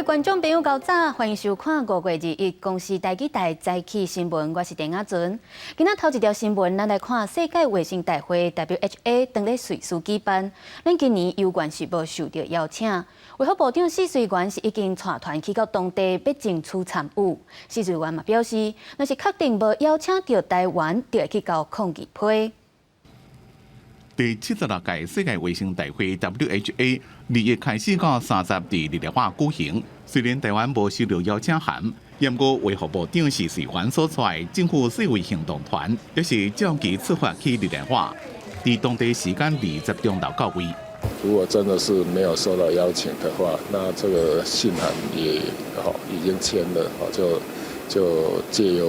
位觀眾朋友，𠢕早，歡迎收看5月21公視台語台早起新聞，我是鄭亞純。今仔頭一條新聞，咱來看世界衛生大會 WHA 當咧瑞士舉辦，咱今年猶原是無受著邀請。衛福部長許瑞元是已經帶團去到當地，欲爭取參與。許瑞元嘛表示，若是確定無邀請著台灣，就會去交抗議批。第76屆世界衛生大會 WHA 21開始到30佇日內瓦舉行。雖然台灣無收到邀請函，毋過衛福部長許瑞元所帶政府世衛行動團，也是照期出發去日內瓦，佇當地時間20中晝到位。如果真的是沒有受到邀請的話，那這個信函也好已經簽了，就借由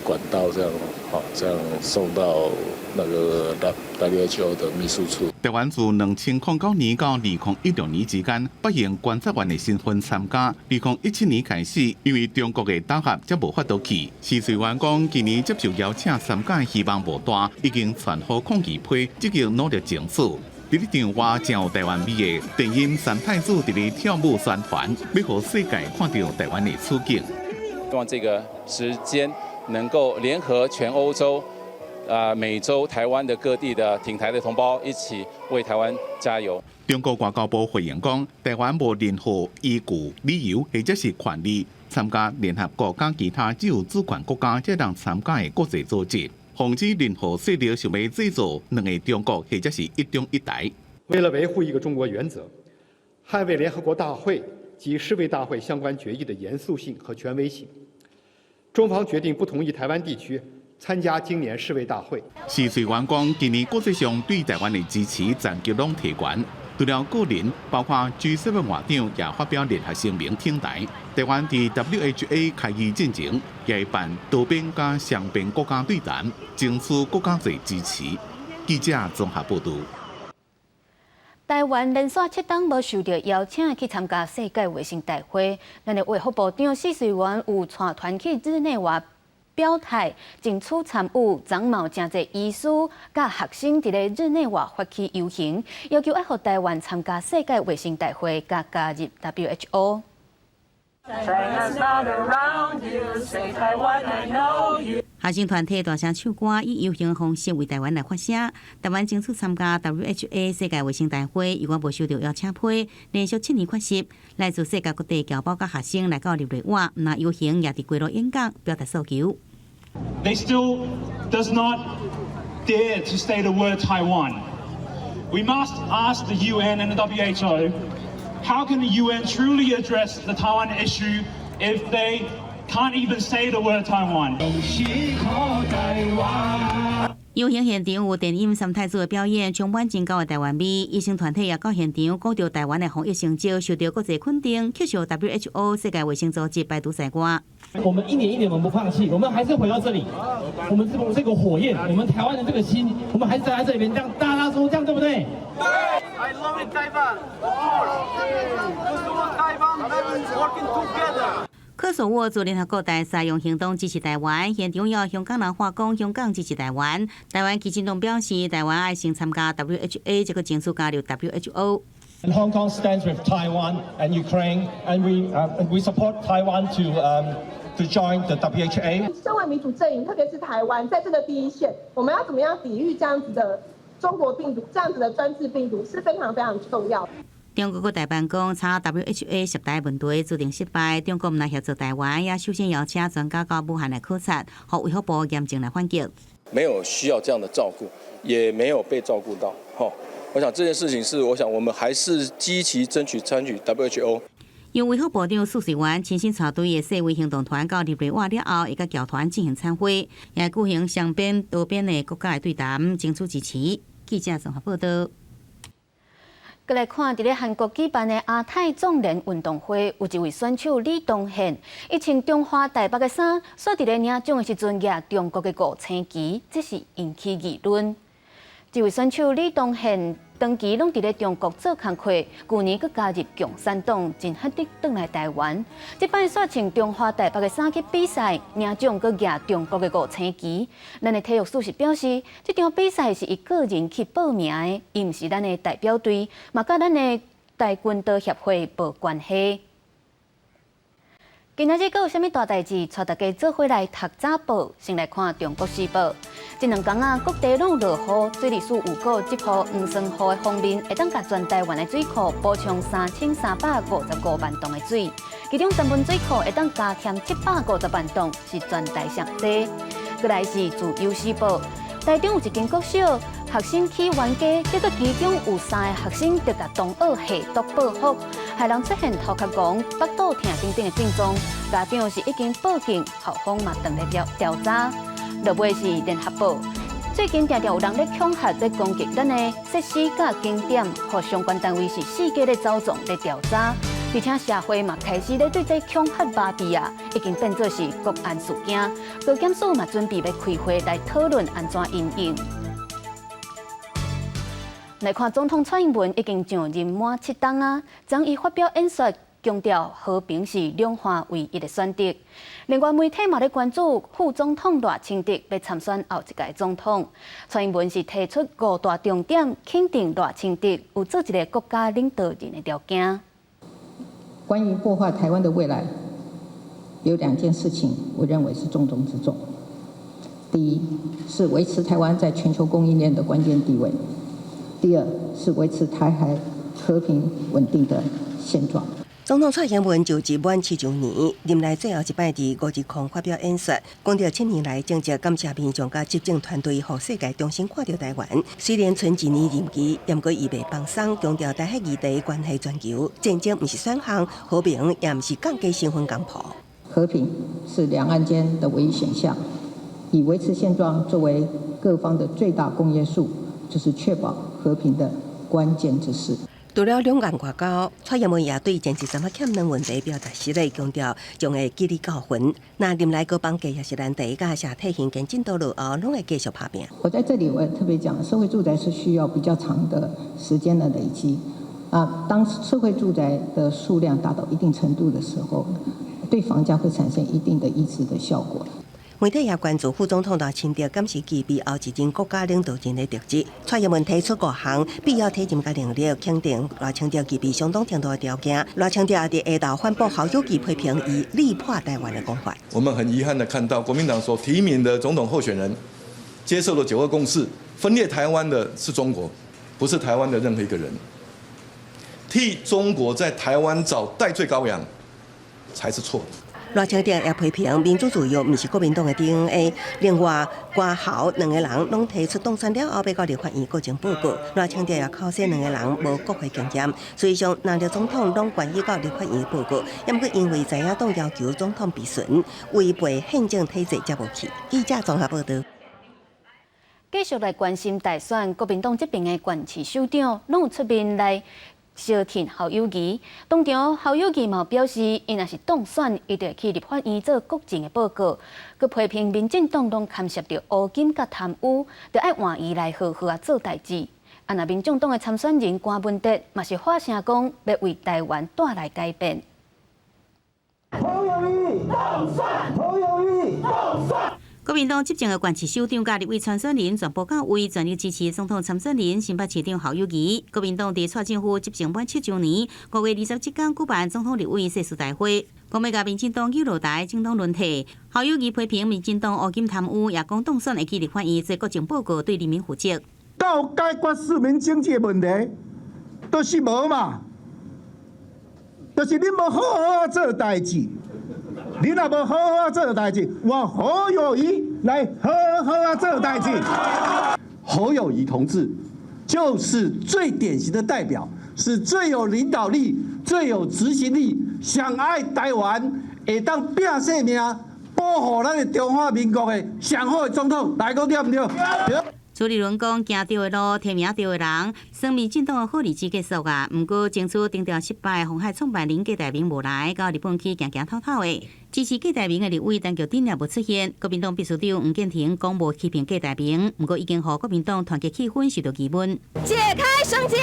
管道這樣，好這樣送到那個 WHO 的秘書處。台灣自2009年到2016年之間，不用觀察員的身份參加。2017年開始，因為中國的打壓，才無法度去。許瑞元講，今年接受邀請參加的希望無大，已經傳予抗議批，積極努力爭取。佇咧場外真有台灣味的電音三太子佇咧跳舞宣傳，欲予世界看著台灣的處境。希望這個時間能夠聯合全歐洲、美洲、台灣的各地的挺台的同胞一起為台灣加油。中國外交部回應講，台灣無任何依據、理由或者是權利參加聯合國佮其他只有主權國家才能參加的國際組織，防止任何勢力想欲製造兩個中國或者是一中一台。為了維護一個中國原則，捍衛聯合國大會及世衛大會相關決議的嚴肅性和權威性，中方決定不同意台灣地區參加今年世衛大會。許瑞元講，今年國際上對台灣的支持層級攏提懸，除了個人，包括 G7 外長也發表聯合聲明挺台。台灣佇 WHA 開議進前，也會辦多邊佮雙邊國家對談，爭取閣較濟支持。記者綜合報導。台灣連續7冬無受著邀請去參加世界衛生大會，咱的衛福部長許瑞元有帶團去日內瓦表態，爭取參與，昨嘛有誠濟醫師佮學生佇咧日內瓦發起遊行，要求愛予台灣參加世界衛生大會，佮加入 WHO。 China's not around you, say Taiwan, I know you. 學生團體大聲唱歌，以遊行方式為台灣來發聲。台灣爭取參加 WHA 世界衛生大會，猶原無收著邀請批，連續7年缺席。來自世界各地僑胞佮學生來到日內瓦，若遊行也佇街頭演講，表達訴求。 They still does not dare to say the word Taiwan. We must ask the UN and the WHO, how can the UN truly address the Taiwan issue if they can't even say the word Taiwan? 遊行現場有電音三太子的表演，充滿真厚的台灣味。醫生團體也到現場，講著台灣的防疫成績受著國際肯定，卻受 WHO 世界衛生組織排除在外。我們一年一年，我們不放棄，我們還是回到這裡。我們這個火焰，我們台灣的這個心，我們還是站在這邊，這樣大家說這樣對不對？對。I love it, Taiwan. Taiwan working together. 科索沃駐聯合國大使用行動支持台灣，現場有香港人話講香港支持台灣。台灣基進黨表示，台灣愛先參加 WHA，這個爭取加入 WHO。 And Hong Kong stands with Taiwan and Ukraine, and we support Taiwan to join the WHA. 身為民主陣營，特別是台灣，在這個第一線，我們要怎麼樣抵禦這樣子的中國病毒，這樣子的專制病毒是非常非常重要。中國閣代辦講，查 WHA 涉台問題注定失敗。中國毋但協助台灣，也首先邀請專家到武漢來考察，予衛福部嚴正來反擊。沒有需要這樣的照顧，也沒有被照顧到。我想這件事情是，我想我們還是積極爭取參與 WHO。由衛福部長許瑞元親身帶隊的世衛行動團到日內瓦了後，會佮僑團進行參會，也舉行雙邊、多邊的國家的對談，爭取支持。記者綜合報道。閣來看，佇咧韓國舉辦的亞太總聯運動會，有一位選手李東憲，伊穿中華台北的衫，煞佇咧領獎的時陣舉中國的五星旗，這是引起議論。這位選手李東憲長期攏佇咧中國做工課，舊年閣加入共產黨，真罕得轉來台灣。這擺煞穿中華台北的衫去比賽，領獎閣舉中國的五星旗。咱的體育署是表示，這場比賽是伊個人去報名的，伊毋是咱的代表隊，嘛佮咱的跆拳道協會無關係。今仔日閣有啥物大代誌？帶大家做伙來讀早報。先來看《中國時報》。這兩工啊，各地攏落雨，水利署預告，這波黃酸雨的鋒面會當共全台灣的水庫補充3355萬噸的水，其中三分水庫會當加添750萬噸，是全台上濟。閣來是《自由時報》，台中有一間國小學生去冤家，結果其中有三个學生就共同學下毒報復，害人出現頭殼戇、腹肚疼等等的症狀。家長是已經報警，校方嘛正咧調調查。落尾是聯合報，最近定定有人咧恐嚇、咧攻擊咱的設施佮景點，予相關單位是四界咧走總咧調查，而且社會嘛開始咧對這恐嚇麻痹啊，已經變做是國安事件。高檢署嘛準備欲開會來討論按怎因應。來看總統蔡英文已經上任滿7冬啊，昨伊發表演說，強調和平是兩岸唯一的選擇。另外，媒體嘛咧關注副總統賴清德欲參選後一屆總統。蔡英文是提出五大重點，肯定賴清德有做一個國家領導人的條件。關於破壞台灣的未來，有兩件事情，我認為是重中之重。第一，是維持台灣在全球供應鏈的關鍵地位；第二，是維持台海和平穩定的現狀。總統蔡英文就職滿7週年，任內最後一擺佇520發表演說，講著7年來政績感謝民眾佮執政團隊，予世界重新看著台灣。雖然賰一年任期，毋過伊袂放鬆，強調台海議題關係全球，戰爭毋是選項，和平也毋是降低身份公布。和平是兩岸間的唯一選項，以維持現狀作為各方的最大公約數，就是確保和平的關鍵之事。除了兩岸外交，蔡英文也對前一陣仔欠卵問題表達失禮，強調將會記得教訓。若任內閣房價抑是難題，佮社退興建進度落後，攏會繼續拍拚。我在這裡我也特別講，社會住宅是需要比較長的時間的累積。啊，當社會住宅的數量達到一定程度的時候，對房價會產生一定的抑制的效果。媒體也關注副總統賴清德敢是具備後一任國家領導人的特質。蔡英文提出五項必要體認佮能力，肯定賴清德具備相當程度的條件。賴清德也佇下晝反駁侯友宜批評伊力破台灣的講法。我們很遺憾的看到，國民黨所提名的總統候選人接受了九二共識，分裂台灣的是中國，不是台灣的任何一個人。替中國在台灣找代罪羔羊，才是錯的。賴清德也批評民主自由毋是國民黨的 DNA。另外，郭侯兩個人攏提出當選了後欲到立法院國情報告。賴清德也口說兩個人無國會經驗，事實上，藍綠總統攏願意到立法院報告，毋過因為在野黨要求總統備詢，違背憲政體制才無去。記者綜合報導。繼續來關心大選，國民黨這邊的縣市首長攏有出面來相挺侯友宜，當場侯友宜嘛表示，伊若是當選，伊就會去立法院做國情的報告，閣批評民進黨攏牽涉著烏金佮貪污，著愛換伊來好好仔做代誌。啊，若民眾黨的參選人柯文哲嘛是發聲講，欲為台灣帶來改變。侯友宜當選，侯友宜當選。國民黨執政的縣市首長佮立委參選人全部到位，全力支持總統參選人新北市長侯友宜。國民黨佇蔡政府執政滿7週年，5月27日舉辦總統立委誓詞大會，講欲共民進黨扭落台，政黨輪替。侯友宜批評民進黨烏金貪污，也講當選會去立法院做國情報告，對人民負責。到解決市民經濟的問題，就是無嘛，就是你無好好做代誌。你若無好好做代誌，我侯友宜來好好做代誌。侯友宜同志就是最典型的代表，是最有領導力、最有執行力，上愛台灣，會當拼性命保護咱的中華民國的上好的總統，來講對毋對？對。朱立倫講，行對的路，提名對的人，算民進黨的好日子結束啊。毋過爭取頂調失敗，鴻海創辦人郭台銘無來，到日本去行行透透的。支持郭台銘的立委陳菊珍也無出現。國民黨秘書長黃建庭講無批評郭台銘，毋過已經予國民黨團結氣氛受到疑問。解開繩結。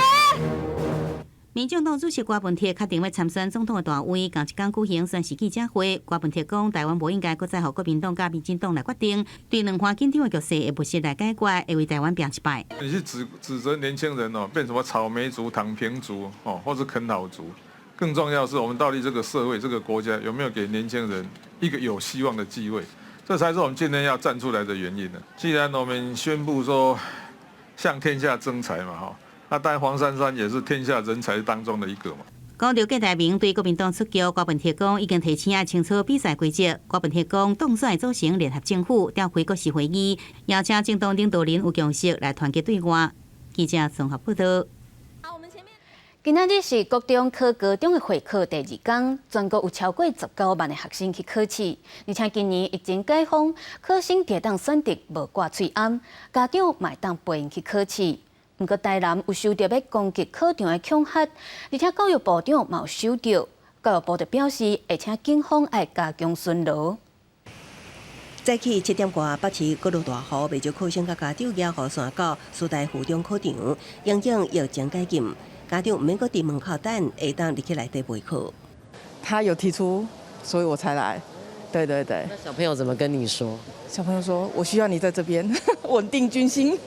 民眾黨主席柯文哲確定欲參選總統的大位，仝一工舉行宣誓記者會。柯文哲講，台灣無應該閣再予國民黨佮民進黨來決定，對兩岸緊張的局勢會務實來解決，會為台灣拚一擺。你去指責年輕人哦，變什麼草莓族、躺平族哦，或者啃老族，更重要是我們到底這個社會、這個國家有沒有給年輕人一個有希望的機會？這才是我們今天要站出來的原因呢。既然我們宣布說向天下徵才嘛，哈，那當然黃珊珊也是天下人才當中的一個嘛。講著郭台銘對國民黨出局，郭文鐵講已經提醒愛清楚比賽規則。郭文鐵講，當選組成聯合政府，召開國是會議，邀請政黨領導人有共識來團結對外。記者綜合報道。今仔日是國中考高中的會考第二工，全國有超過19萬的學生去考試，而且今年疫情解封，考生會當選擇無掛喙罨，家長嘛會當陪𪜶去考試。毋過台南有收著欲攻擊考場的恐嚇，而且教育部長嘛有收著，教育部就表示，會請警方愛加強巡邏。早起7點外，北市閣落大雨，袂少考生佮家長舉雨傘到師大附中考場，因應疫情解禁，家長毋免閣佇門口等，會當入去內底備考。他有提出，所以我才來。對對對。那小朋友怎麼跟你說？小朋友說：我需要你在這邊，穩定軍心。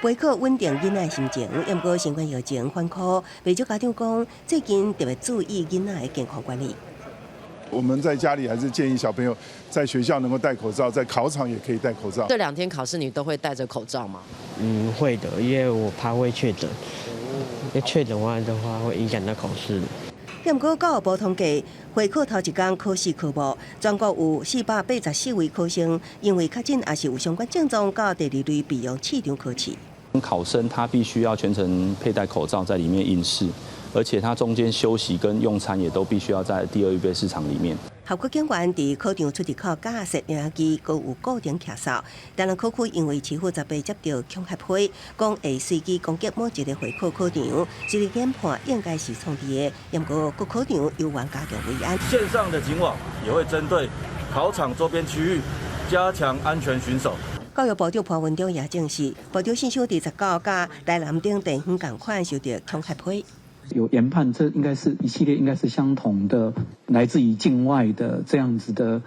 備考穩定囡仔心情，毋過新冠疫情反覆，袂少家長講，最近特別注意囡仔的健康管理。我們在家裡還是建議小朋友在學校能夠戴口罩，在考場也可以戴口罩。這兩天考試你都會戴着口罩嗎？嗯，會的，因為我怕會確診，因為確診完的話會影響到考試。毋過教育部統計，會考頭一工考試科目，全國有484位考生因為確診抑是有相關症狀，到第二類備用試場考試。考生他必須要全程佩戴口罩在裡面應試，而且他中間休息跟用餐也都必須要在第二預備試場裡面。學區警員佇考場出入口架設攝影機，閣有固定徛哨。台南考區因為市府18接著恐嚇批，講會隨機攻擊某一个會考考場，這個研判應該是創制的。毋過各考場猶原加強維安。線上的警網也會針對考場周邊區域加強安全巡守。教育部長潘文忠也證實，部長信箱佇19佮台南等地方仝款收著恐嚇批。有研判，這應該是一系列應該是相同的，來自於境外的這樣子的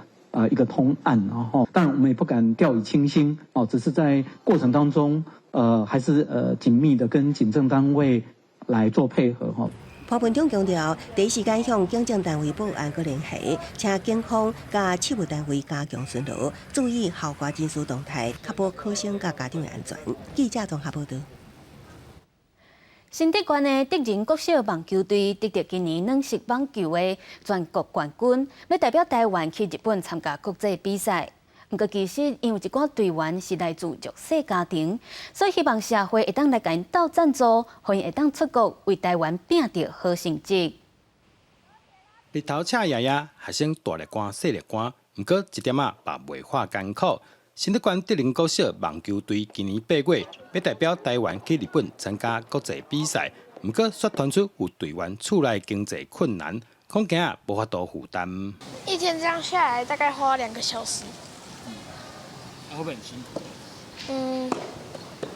一個通案，然後當然我們也不敢掉以輕心哦，只是在過程當中，還是緊密的跟警政單位來做配合哈。潘文忠強調，第一時間向警政單位報案閣聯繫，請警方佮試務單位加強巡邏，注意校外人士動態，確保考生佮家長的安全。記者綜合報道。新竹縣的德仁國小網球隊得著今年軟式網球的全國冠軍，欲代表台灣去日本參加國際比賽。毋過其實𪜶有一寡隊員是來自弱勢家庭，所以希望社會會當來共𪜶鬥贊助，予𪜶會當出國為台灣拼著好成績。日頭赤炎炎，學生大熱汗、細熱汗，毋過一點仔嘛袂看艱苦。新竹縣德仁國小網球隊今年8月欲代表台灣去日本參加國際比賽，毋過卻傳出有隊員厝內經濟困難，恐驚無法度負擔。一天這樣下來，大概花2個小時。會不會很辛苦？嗯，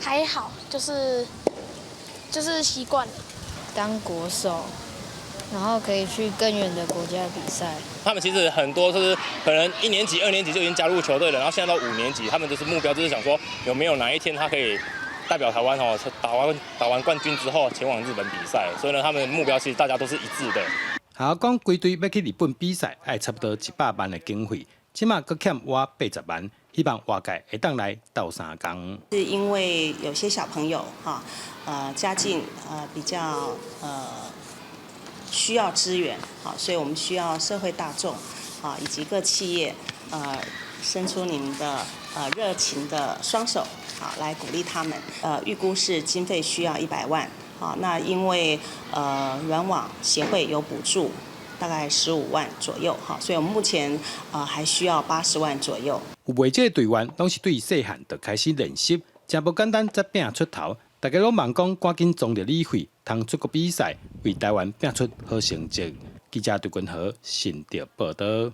還好，就是習慣了。當國手，然後可以去更遠的國家比賽。他們其實很多就是可能一年級、二年級就已經加入球隊了，然後現在到五年級，他們就是目標就是想說，有沒有哪一天他可以代表台灣哦，打完冠軍之後前往日本比賽。所以呢，他們目標其實大家都是一致的。學校講，規隊欲去日本比賽，愛差不多100萬的經費，這馬閣欠倚80萬，希望外界會當來鬥相共。是因為有些小朋友哈，家境比較需要支援，好，所以我們需要社會大眾啊以及各企業伸出你們的熱情的雙手啊來鼓勵他們。預估是經費需要100萬，啊，那因為軟網協會有補助，大概15萬左右，哈，所以我們目前還需要80萬左右。有袂少隊員攏是對細漢就開始練習，誠無簡單才拼出頭。大家攏望講趕緊全力以赴，通出國比賽，為台灣拼出好成績。記者杜君和新竹報道。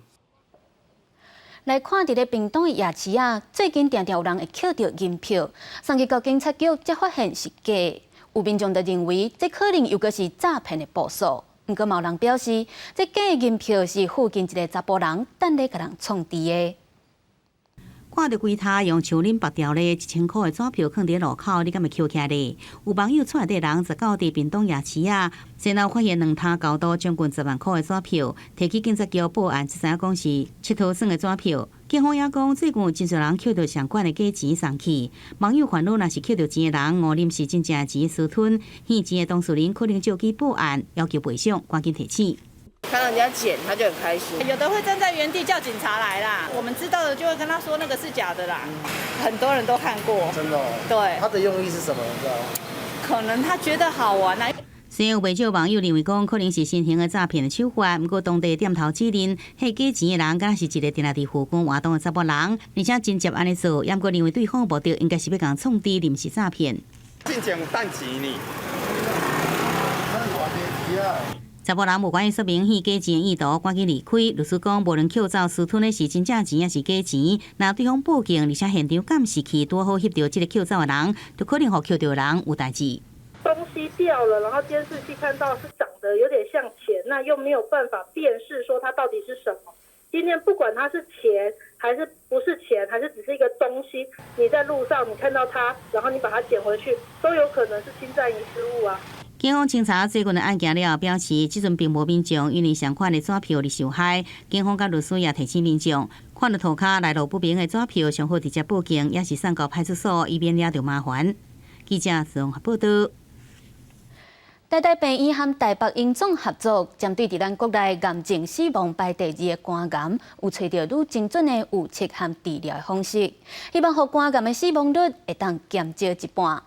來看佇咧屏東的夜市啊，最近定定有人會抾著銀票，送去到警察局，才發現是假的。有民眾就認為，這可能又閣是詐騙的部署。毋過嘛有人表示，這假的銀票是附近一个查埔人等咧共人創制的。看看著規塔用樹林縛牢咧1000箍的紙票囥佇路口，你敢會抾起來咧？有網友帶的人就到佇屏東夜市仔，先後發現兩塔高度將近10萬箍的紙票，提去警察局報案，才知影講是𨑨迌耍的紙票。警方也講，最近有真濟人抾著相款的假錢送去，網友煩惱，若是抾著錢的人誤認是真正的錢私吞，還錢的當事人可能借機報案，要求賠償，趕緊提醒。看到人家撿，他就很開心。有的會站在原地叫警察來啦，我們知道的就會跟他說那個是假的啦。很多人都看過。真的哦。對。他的用意是什麼？你知道嗎？可能他覺得好玩啊。雖然有袂少網友認為講可能是新型的詐騙的手法，毋過當地店頭指認，彼假錢的人敢若是一個定定佇附近活動的查某人，而且真接按呢做，猶閣認為對方的目的應該是欲共創治，毋是詐騙。進前有趁錢呢。查某人無願意說明彼假錢的意圖，趕緊離開。律師講，無論抾走私吞的是真正錢抑是假錢，若對方報警，而且現場監視器拄好翕著這個抾走的人，就可能予抾著的人有代誌。東西掉了，然後監視器看到是長得有點像錢，那又沒有辦法辨識說它到底是什麼。今天不管它是錢還是不是錢，還是只是一個東西，你在路上你看到它，然後你把它撿回去，都有可能是侵佔遺失物啊。警方清查最近的案件了後，表示這陣並無民眾因為相款的紙票而受害。警方佮律師也提醒民眾，看到塗跤來路不明的紙票，上好直接報警，抑是送到派出所，以免惹著麻煩。記者綜合報導。台大病院和台北榮總合作，針對佇咱國內癌症死亡排第二的肝癌，有揣著愈精準的預測和治療的方式，希望予肝癌的死亡率會當減少一半。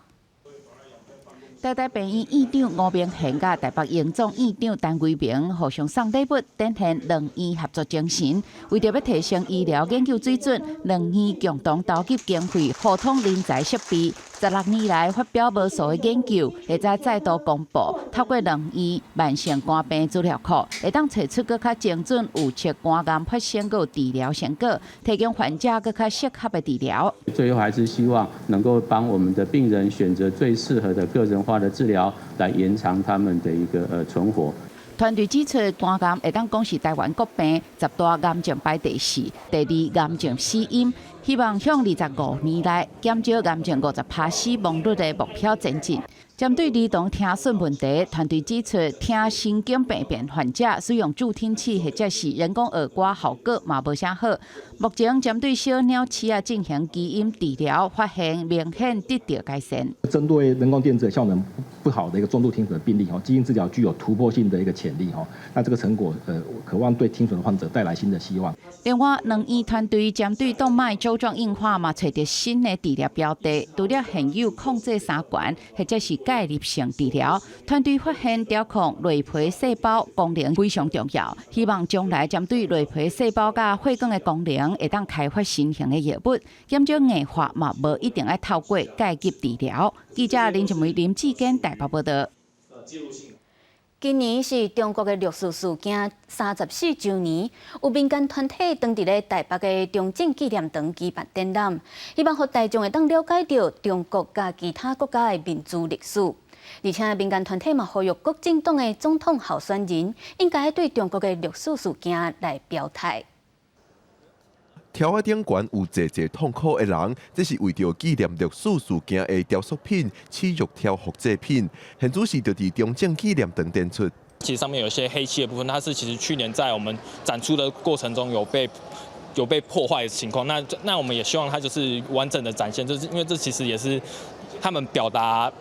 台大病院院長吳明賢佮台北榮總院長陳維明互相送禮物，展現兩院合作精神。為著欲提升醫療研究水準，兩院共同投入經費，互通人才設備。16年來發表無數的研究，會再再度公布。透過兩院慢性肝病資料庫，會當揣出閣較精準預測肝癌發生佮治療成果，提供患者閣較適合的治療。最後還是希望能夠幫我們的病人選擇最適合的個人化的治療，來延長他們的一個存活。團隊指出，肝癌會當講是台灣國病十大癌症排第四，第二癌症死因。希望向25年內減少癌症50%死亡率的目標前進。針對兒童聽損問題，團隊指出，聽神經病變患者使用助聽器或者是人工耳蝸效果嘛無啥好。目前針對小鳥鼠仔進行基因治療，發現明顯得著改善。針對人工電子效能不好的一個中度聽損的病例，基因治療具有突破性的一個潛力，那這個成果，可望對聽損的患者帶來新的希望。另外，兩院團隊針對動脈粥狀硬化嘛，揣著新的治療標的，除了現有控制三環或者是介入性治療，團隊發現調控內皮細胞功能非常重要，希望將來針對內皮細胞佮血管的功能，會當開發新型的藥物，減少硬化嘛，無一定愛透過介入治療。記者林靜梅、林志堅台北報導。今年是中國的六四事件34週年，有民間團體當佇咧台北的中正紀念堂舉辦展覽，希望予大眾會當了解著中國佮其他國家的民主歷史。而且民間團體嘛呼籲國進黨的總統候選人應該對中國的六四事件來表態。柱仔頂懸有濟濟痛苦的人，這是為著紀念六四事件的雕塑品、恥辱柱複製品，現主時就佇中正紀念堂展出。其實上面有一些黑漆的部分，它是其實去年在我們展出的過程中有被破壞的情況。那我們也希望它就是完整的展現，就是因為這其實也是他們表達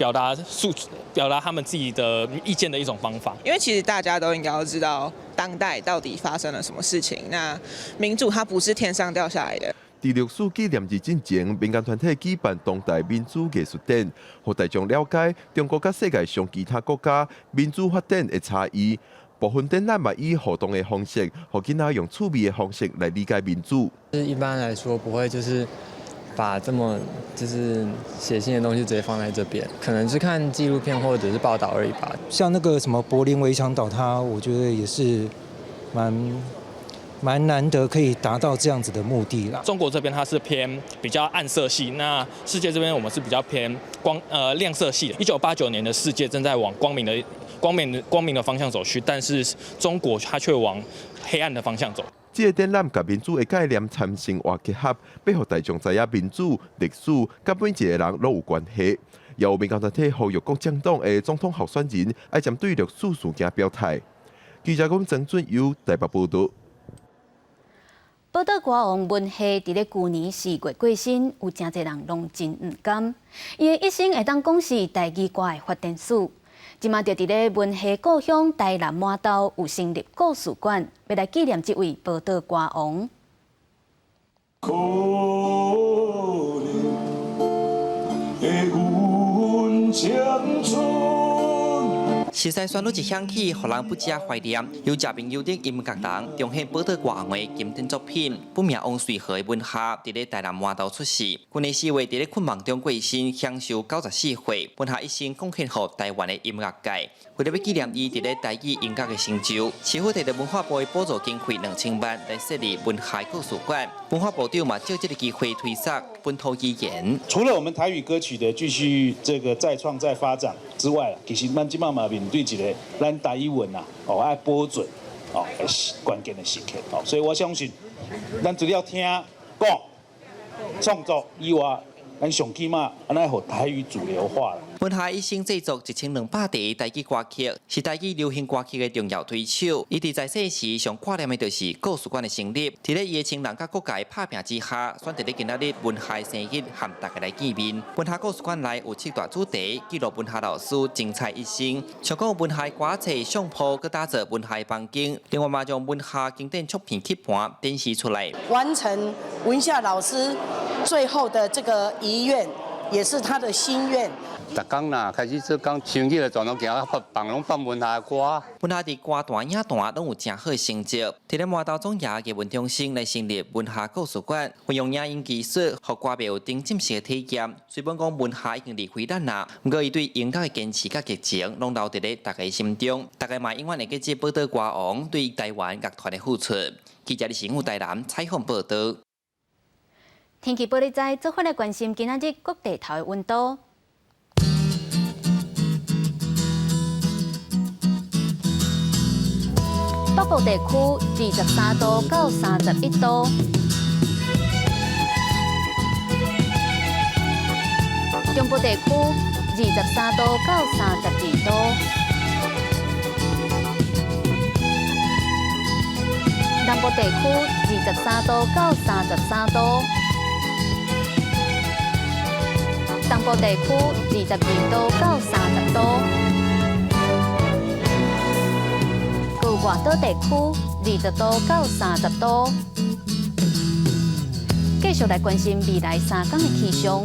他們自己的意見的一種方法。因為其實大家都應該要知道當代到底發生了什麼事情。那民主它不是天上掉下來的。佇六四紀念日進前，民間團體舉辦當代民主藝術展，予大眾了解中國佮世界上其他國家民主發展的差異。部分展覽嘛以互動的方式，予囡仔用趣味的方式來理解民主。一般來說不會就是把這麼就是血腥的東西直接放在這邊，可能是看紀錄片或者是報道而已吧。像那個什麼柏林圍牆倒塌，我覺得也是蠻難得可以達到這樣子的目的啦。中國這邊它是偏比較暗色系，那世界這邊我們是比較偏亮色系的。1989年的世界正在往光明的方向走去，但是中國它卻往黑暗的方向走。這个展覽佮民主的概念參生活結合，欲予大眾知影民主歷史，佮每一个人攏有關係。也有民間團體呼籲國政黨的總統候選人愛針對六四事件表態。記者講曾俊佑台北報導。寶島歌王文夏佇咧舊年4月過身，有誠濟人攏真毋甘。伊的一生會當講是台語歌的發展史。這馬就佇咧文夏故鄉台南滿州有成立故事館，欲來紀念這位寶島歌王。可憐的阮青春。熟悉旋律一響起，予人不禁懷念。由食朋友的音樂人重現寶島歌王的經典作品，本名王瑞和的文夏，佇咧台南滿州出世。舊年4月佇咧困夢中過身，享壽94歲。文夏一生貢獻予台灣的音樂界。為著欲紀念伊佇咧台語音樂的成就，市府提著文化部的補助經費2000萬來設立文夏故事館。文化部長嘛藉這个機會推捒本土語言。除了我們台語歌曲的繼續這個再創再發展之外，其實咱這馬嘛面對一个咱台語文啊，哦愛保存哦，是關鍵的時刻哦，所以我相信，咱除了聽講創作以外，咱上起碼按呢予台語主流化。文夏一生製作1200首台語歌曲，是台語流行歌曲的重要推手。伊佇在世時上掛念的就是故事館的成立。佇咧伊的親人佮各界拍拚之下，選擇咧今仔日文夏生日和大家來見面。文夏故事館內有七大主題，記錄文夏老師精彩一生。像講文夏歌冊、相簿，閣打造文夏房間。另外嘛，將文夏經典唱片曲盤展示出來，完成文夏老師最後的這個遺願，也是他的心願。逐工啦，開始做工，想起來全攏行放放攏放文夏歌。文夏佇歌壇、影壇攏有誠好成績。佇咧滿州總爺藝文中心來成立文夏故事館，運用影音技術，予歌迷有沉浸式的體驗。雖然講文夏已經離開咱啊，毋過伊對音樂的堅持佮熱情，攏留佇咧大家心中。大家嘛永遠會記這寶島歌王對台灣樂團的付出。記者李新武台南採訪報導。天氣報你知，做伙來關心今仔日各地頭的溫度。北部地區23度到31度，中部地區23度到32度，南部地區23度到33度，東部地區22度到30度。外島地區20度到30度。繼續來關心未來3天的氣象。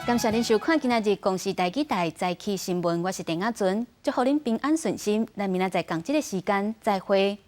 感謝您收看今仔日公視台語台早起新聞，我是鄭亞純，祝予恁平安順心。咱明仔載仝這个時間再會。